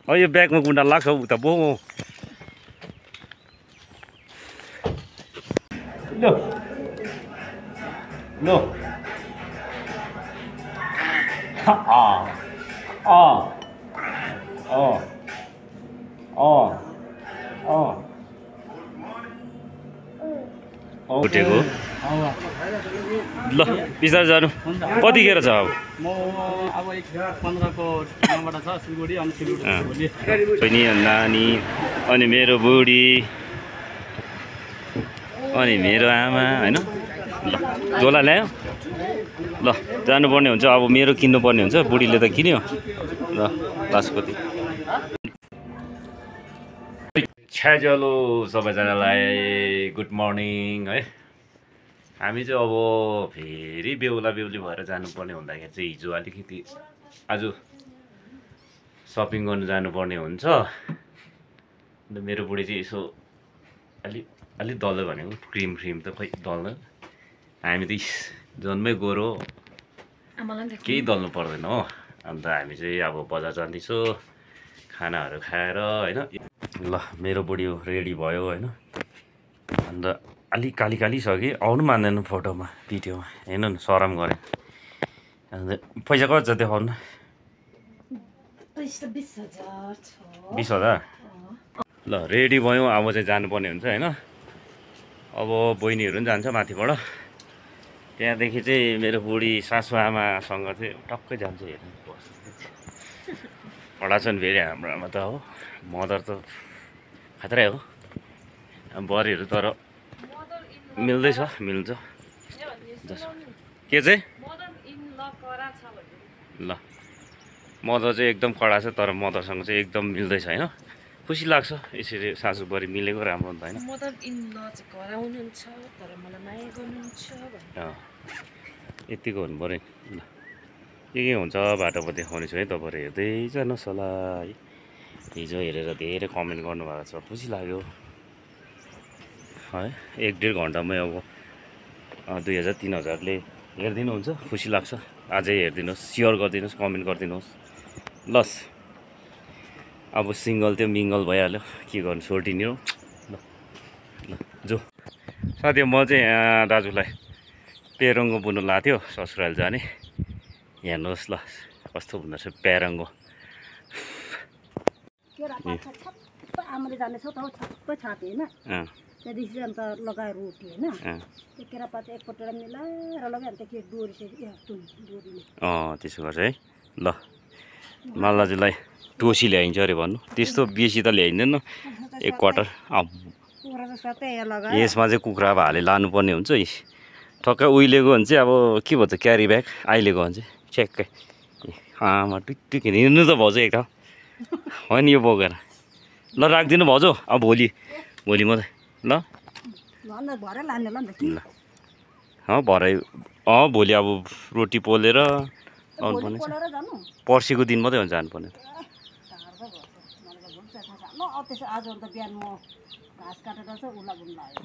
यो ब्यागमा गुन्डा लाग्छ उता बोमो लो लो उठेको ल बिस्तारै जानु कतिखेर छ अब म अब 15 को ठाउँबाट छ सिलगढी अनि सिलगढी पनि नानी अनि मेरो बुढी अनि मेरो आमा हैन ल झोला ल्यायो ल जानुपर्ने हुन्छ अब मेरो किन्नुपर्ने हुन्छ बुढीले त किन्यो ल लास्टपति छ्याजलो सबैजनालाई गुड मर्निङ है हामी चाहिँ अब फेरि बेहुला बेहुली भएर जानुपर्ने हुँदाखेरि चाहिँ हिजो अलिकति आज सपिङ गर्नु जानुपर्ने हुन्छ अन्त मेरो बुढी चाहिँ यसो अलि दल्यो भनेको क्रिम त खै दल्दैन हामी त जन्मै गोरो केही दल्नु पर्दैन हो अन्त हामी चाहिँ अब बजार जाँदैछौँ खानाहरू खाएर होइन ल मेरो बुढी रेडी भयो होइन अन्त अलिक काली छ कि आउनु मान्दैन फोटोमा भिडियोमा हेर्नु न शरम गरेँ अन्त पैसा कति छ देखाउनु न 20,000 ल रेडी भयौँ अब चाहिँ जानुपर्ने हुन्छ होइन अब बहिनीहरू पनि जान्छ माथिबाट त्यहाँदेखि चाहिँ मेरो बुढी सासु आमासँग चाहिँ टक्कै जान्छ हेर्नु कडा छन् फेरि हाम्रो आमा त हो मदर त खतरै हो बरीहरू तर मिल्छ के चाहिँ ल मदर चाहिँ एकदम कडा छ तर मदरसँग चाहिँ एकदम मिल्दैछ होइन खुसी लाग्छ यसरी सासु बरी मिलेको राम्रो हुन्छ होइन यतिको हुनु पऱ्यो ल के हुन्छ बाटोमा देखाउने छु है तपाईँहरू हेर्दै जानुहोस् होला है हिजो हेरेर धेरै कमेन्ट गर्नुभएको छ खुसी लाग्यो है 1-1.5 घन्टामै अब 2000-3000ले हेरिदिनुहुन्छ खुसी लाग्छ अझै हेरिदिनुहोस् सेयर गरिदिनुहोस् कमेन्ट गरिदिनुहोस् लस अब सिङ्गल त्यो मिङ्गल भइहाल्यो के गर्नु छोडिदिने हो ल जो साथी म चाहिँ यहाँ दाजुलाई पेरङ्गो बुन्नु लाथ्यो ससुराल जाने हेर्नुहोस् ल कस्तो हुँदो रहेछ पेरङ्गो आमाले जानेछ त छप्पै छापे होइन त्यहाँदेखि अन्त लगाएर रोटी होइन त्यो केरापात एकपल्ट मिलाएर लगायो अन्त के डोरी त्यसो गर्छ है ल मालाजुलाई टोसी ल्याइन्छ अरे भन्नु त्यस्तो बेसी त ल्याइँदैन 1 क्वार्टर यसमा चाहिँ कुखुरा अब हाले लानुपर्ने हुन्छ ठक्कै उहिलेको भने चाहिँ अब के भन्छ क्यारी ब्याग अहिलेको भने चाहिँ चेक्कै आमा टुक हिँड्नु त भाउजू एक ठाउँ हो नि यो बोकेर ल राखिदिनु भाउजू अब भोलि मात्रै ल भरे भोलि अब रोटी पोलेर आउनुपर्ने पर्सिको दिन मात्रै हुन्छ जानुपर्ने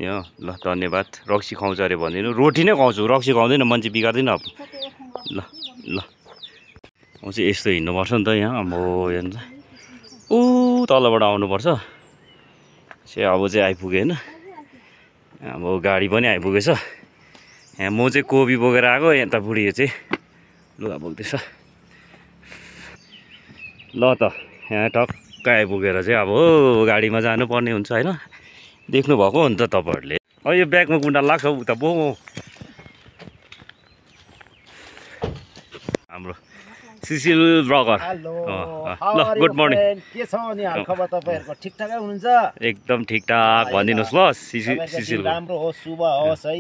यो ल धन्यवाद रक्सी खुवाउँछ अरे भनिदिनु रोटी नै खुवाउँछु रक्सी खुवाउँदैन मान्छे बिगार्दैन अब ल म चाहिँ यस्तो हिँड्नुपर्छ नि त यहाँ अब हेर्नु ऊ तलबाट आउनुपर्छ चाहिँ अब चाहिँ आइपुग्यो होइन अब गाडी पनि आइपुगेछ यहाँ म चाहिँ कोपी बोकेर आएको यता बुढी चाहिँ लुगा बोक्दैछ ल त यहाँ टक्क आइपुगेर चाहिँ अब गाडीमा जानुपर्ने हुन्छ होइन देख्नुभएको हो नि त तपाईँहरूले यो ब्यागमा गुन्डा लाग्छ उता बोमो हाम्रो सिसिल ब्लगर ल गुड मर्निङ के छ अनि हालखबर तपाईहरुको ठिकठाकै हुनुहुन्छ एकदम ठिकठाक भनिदिनुहोस् ल सिसिल राम्रो होस् शुभ होस् है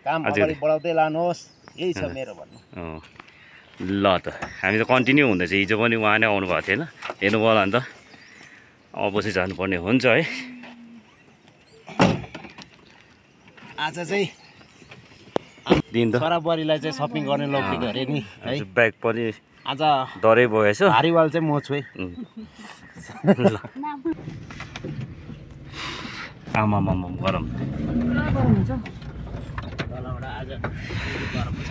काम अगाडि बढाउँदै लानुहोस् यही छ मेरो भन्नु ल त हामी त कन्टिन्यू हुँदैछ हिजो पनि उहाँ नै आउनु भएको थिएन हेर्नु होला नि त अब चाहिँ जानुपर्ने हुन्छ है आज चाहिँ दिन त छोराबुहारीलाई चाहिँ सपिङ गर्ने लग्ने गरे नि है ब्याग पनि आज डरै बोकेछ हारिवाल चाहिँ म छु है आमा गरम हुन्छ आज गरम छ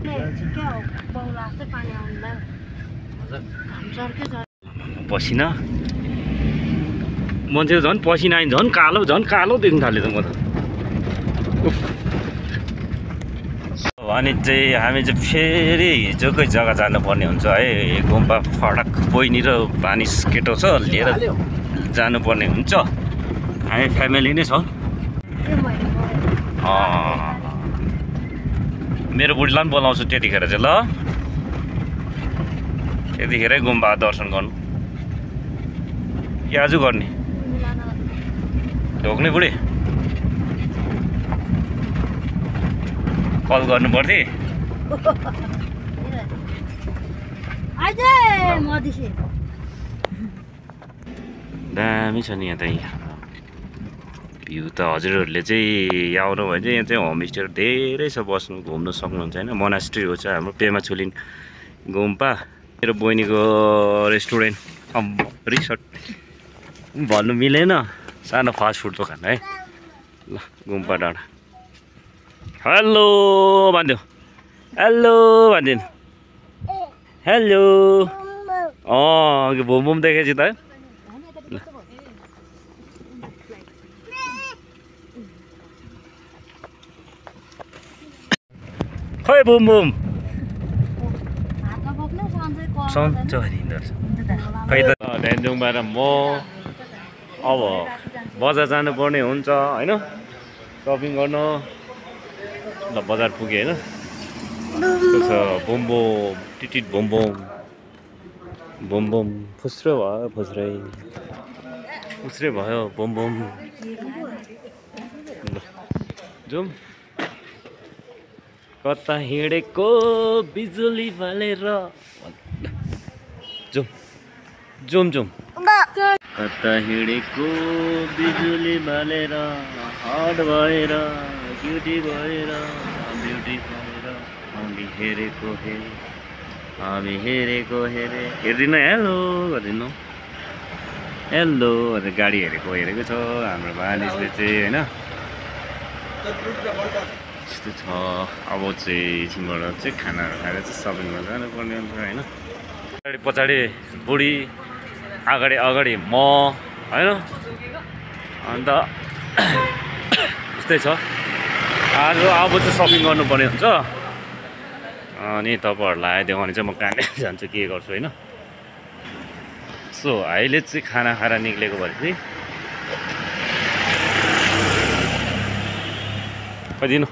के हो बहुला चाहिँ पानी आउँदैन हजुर पसिना मान्छे झन् पसिना आइन झन् कालो देख्न थाल्यो त म त अनि चाहिँ हामी चाहिँ फेरि हिजोकै जग्गा जानुपर्ने हुन्छ है गुम्बा फडक बहिनी र भानिस केटो छ लिएर जानुपर्ने हुन्छ हामी फ्यामिली नै छ मेरो बुढीलाई पनि बोलाउँछु त्यतिखेर चाहिँ ल त्यतिखेरै गुम्बा दर्शन गर्नु कि आज गर्ने ढोक्ने बुढी कल गर्नु पर्थ्यो दामी छ नि यहाँ त भ्यू त हजुरहरूले चाहिँ आउनु भयो भने चाहिँ यहाँ चाहिँ होमस्टेहरू धेरै छ बस्नु घुम्नु सक्नुहुन्छ होइन मोनास्ट्री हो चाहिँ हाम्रो पेमा छुलिन गुम्पा मेरो बहिनीको रेस्टुरेन्ट रिसोर्ट भन्नु मिलेन सानो फास्ट फुड दोकान है ल गुम्पा डाँडा हेलो भन्दियो हेलो भनिदिनु हेलो अघि बुम बुम देखेपछि त खै बुम बुम सन्चो खै त डेन्जोङबाट म अब बजार जानुपर्ने हुन्छ होइन सपिङ गर्न ल बजार पुगेँ होइन त्यसो बुम बुम टिटिट बुम बुम बुम बुम फुस्रो भयो फुस्रै भयो बुम बुम ल जाउँ कता हिँडेको बिजुली बालेर जाउँ कता हिँडेको बिजुली बालेर हट भएर ब्युटी भएर हामी हेरेको हेर्दिन हेलो गरिदिनु हेलो गाडी हेरेको छ हाम्रो मानिसले चाहिँ होइन त्यस्तो छ अब चाहिँ एकछिनबाट चाहिँ खानाहरू खाएर चाहिँ सपिङमा जानुपर्ने हुन्छ होइन पछाडि बुढी अगाडि म होइन अन्त त्यस्तै छ अब चाहिँ सपिङ गर्नुपर्ने हुन्छ अनि तपाईँहरूलाई आइदियो भने चाहिँ म कहाँ जान्छु के गर्छु होइन सो अहिले चाहिँ खाना खाएर निक्लेको भएपछि दिनु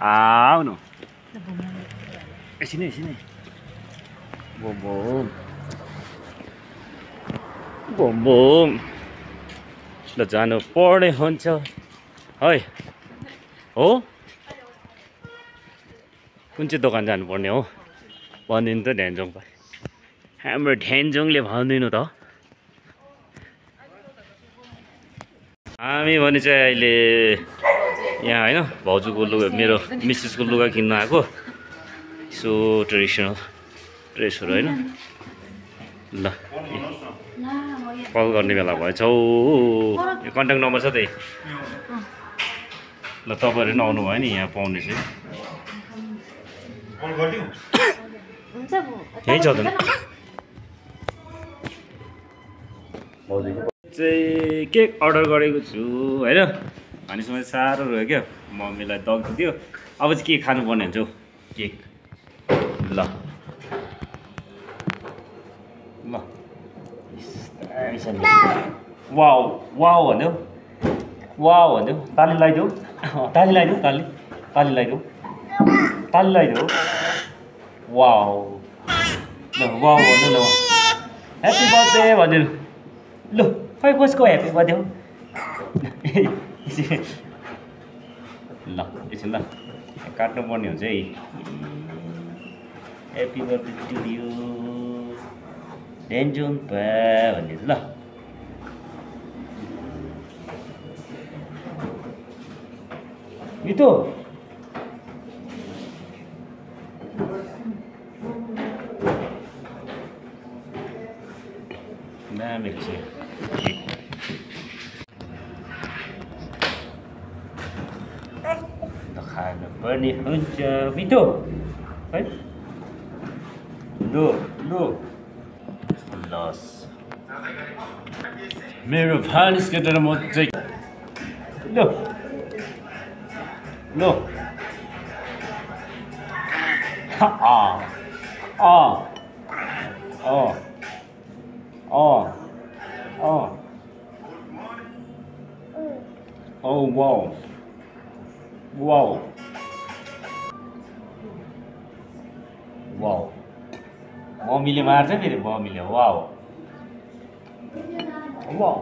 आउनु एकछिन बुम बुम ल जानु पर्ने हुन्छ है हो कुन चाहिँ दोकान जानुपर्ने हो भनिदिनु त ढ्यान्जोङ भाइ हाम्रो ढ्यान्जोङले भनिदिनु त हामी भने चाहिँ अहिले यहाँ होइन भाउजूको लुगा मेरो मिसेसको लुगा किन्न आएको सो ट्रेडिसनल ड्रेसहरू होइन ल कल गर्ने बेला भएछ हौ यो कन्ट्याक्ट नम्बर छ त्यही ल तपाईँहरू पनि आउनु भयो नि यहाँ पाउने चाहिँ यहीँ छ त चाहिँ केक अर्डर गरेको छु होइन भनेपछि मैले साह्रो रह्यो क्या मम्मीलाई दग्द दियो अब चाहिँ के खानुपर्ने हुन्छ हौ केक ल वाउ भन्यो ताली लगाइदेऊ वाउ ल वाउ भन्नु न ह्याप्पी बर्थडे भनिदिनु लु खै कसको ह्याप्पी बर्थडे हो ल एकछिन ल काट्नु पर्ने हुन्छ है ह्याप्पी बर्थडे टु यु ढ्यान्जोङ पा भनिदिनु ल मितो दामी छ खानु पर्ने हुन्छ मिठो है लु लस मेरो फ्यान स्केटर म चाहिँ लो लो Oh wow. Wow. Wow. मम्मीले मार्छ फेरि मम्मीले वाउ वाउ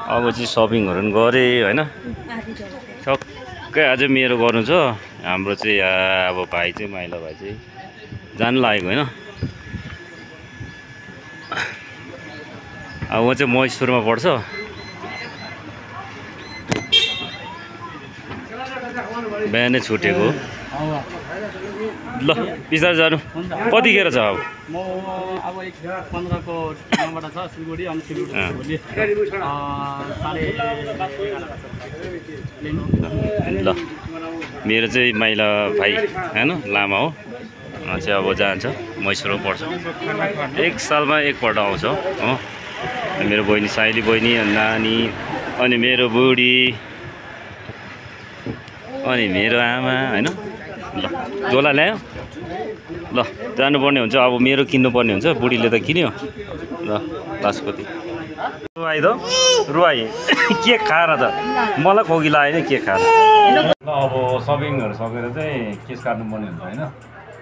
अब चाहिँ सपिङहरू पनि गरेँ होइन छक्कै अझै मेरो गर्नु छ हाम्रो चाहिँ अब भाइ चाहिँ माइला भाइ चाहिँ जानु लागेको होइन अब म चाहिँ महेश्वरमा पढ्छ बिहानै छुटेको ल बिस्तारै जानु कतिखेर छ अब म अब 15 को यहाँबाट छ सिलगढी अनि सिलगढी भोलि ल मेरो चाहिँ माइला भाइ होइन लामा हो चाहिँ अब जान्छ मैसूरमा पढ्छ एक सालमा एकपल्ट आउँछ हो मेरो बहिनी साइली बहिनी नानी अनि मेरो बुढी अनि मेरो आमा होइन ल झोला ल्यायो ल जानुपर्ने हुन्छ अब मेरो किन्नुपर्ने हुन्छ बुढीले त किन्यो ल लास्टपति रुवाई त रुवाई के खाएर त मलाई खोकी लाग्यो नि के खाएर ल अब सपिङहरू सकेर चाहिँ केस काट्नुपर्ने हुन्छ होइन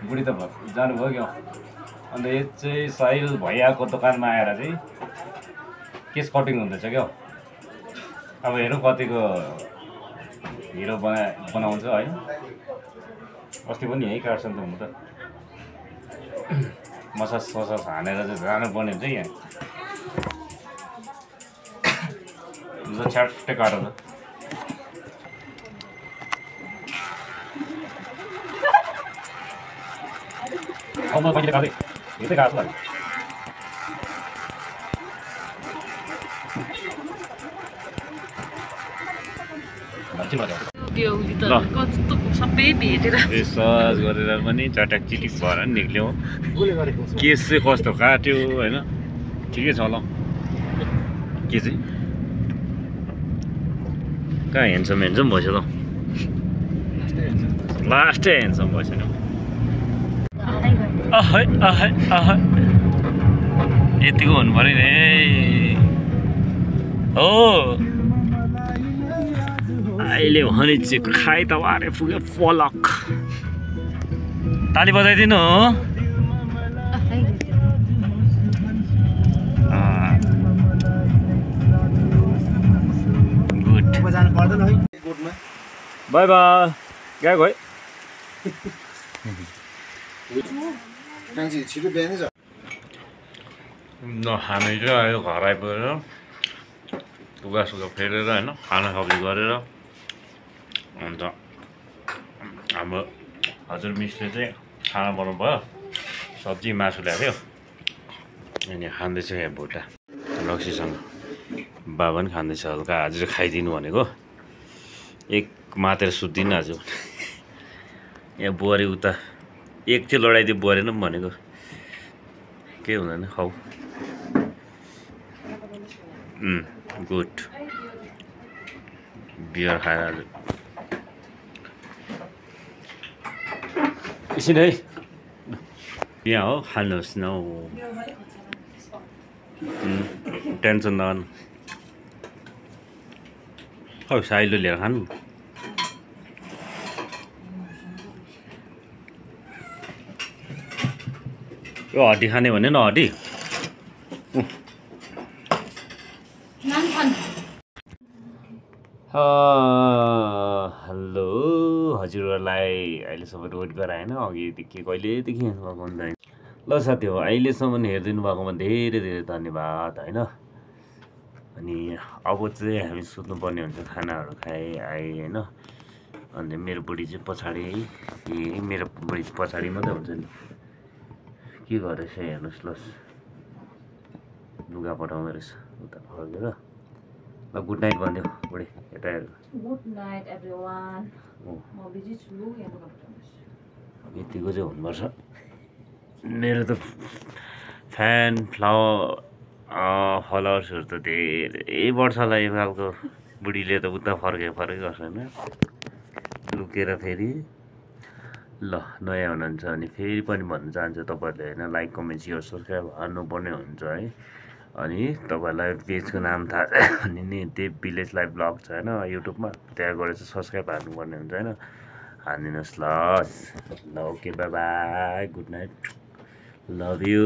बुढी त जानुभयो क्या अन्त यो चाहिँ साहिल भैयाको दोकानमा आएर चाहिँ केस कटिङ हुँदैछ क्या अब हेरौँ कतिको हिरो बनाउँछ है अस्ति पनि यहीँ काट्छ नि त म त मसाज ससाज हानेर चाहिँ जानुपर्ने हुन्छ यहाँ ल छ्याट्टै काटेर म कहिले काटेँ यतै काट्छ सबै भेटेर सर्च गरेर पनि चटाक चिटिक भएर पनि निक्ल्यो केस चाहिँ कस्तो काट्यो होइन ठिकै छ ल के चाहिँ कहाँ ह्यान्डसम ह्यान्डसम भएछ त लास्टै ह्यान्डसम भएछ नि यतिको हुनु पऱ्यो नि हो अहिले भने चाहिँ खाइ त वारे पुग्यो फलक ताली बजाइदिनु हो गुड बाई बाई गएको है नखानै चाहिँ आयो घर आइपुगेर लुगा सुगा फेरेर होइन खाना सब्जी गरेर अन्त हाम्रो हजुर मिसले चाहिँ खाना बनाउनु भयो सब्जी मासु ल्याएको थियो अनि खाँदैछ यहाँ भुटा रक्सीसँग बाबा पनि खाँदैछ हल्का आज खाइदिनु भनेको एक मातेर सुत्दिनँ आज यहाँ बुहारी उता एक चाहिँ लडाइदियो बुहारीले पनि भनेको केही हुँदैन खाऊ गुड बियर खाएर आज एकछिन है यहाँ हो खानुहोस् न टेन्सन नगर्नु खै साइलो लिएर खानु यो हड्डी खाने भने न हड्डी हेलो हजुरहरूलाई अहिलेसम्म वेट गराएन अघिदेखि कहिलेदेखि हेर्नुभएको हुँदैन ल साथी हो अहिलेसम्म हेरिदिनु भएकोमा धेरै धेरै धन्यवाद होइन अनि अब चाहिँ हामी सुत्नुपर्ने हुन्छ खानाहरू खाएँ आएँ होइन अनि मेरो बुढी चाहिँ पछाडि है मेरो बुढी पछाडि मात्रै हुन्छ नि के गरेछ हेर्नुहोस् ल लुगा पठाउँदो रहेछ उता फर्केर ल गुड नाइट भनिदियो बुढी यता हेर गुड नाइट एभ्रिवान म बिजी छु यतिको चाहिँ हुनुपर्छ मेरो त फ्यान फलोवर्सहरू त धेरै वर्षलाई खालको बुढीले त उता फर्के गर्छ होइन लुकेर फेरि ल नयाँ हुनुहुन्छ अनि फेरि पनि भन्न चाहन्छु तपाईँहरूले होइन लाइक कमेन्ट सेयर सब्सक्राइब हान्नुपर्ने हुन्छ है अनि तपाईँहरूलाई पेजको नाम थाहा भने नि देव भिलेज लाइफ ब्लग छ होइन युट्युबमा त्यहाँ गएर चाहिँ सब्सक्राइब हान्नुपर्ने हुन्छ होइन हानिदिनुहोस् ल okay by by good night love you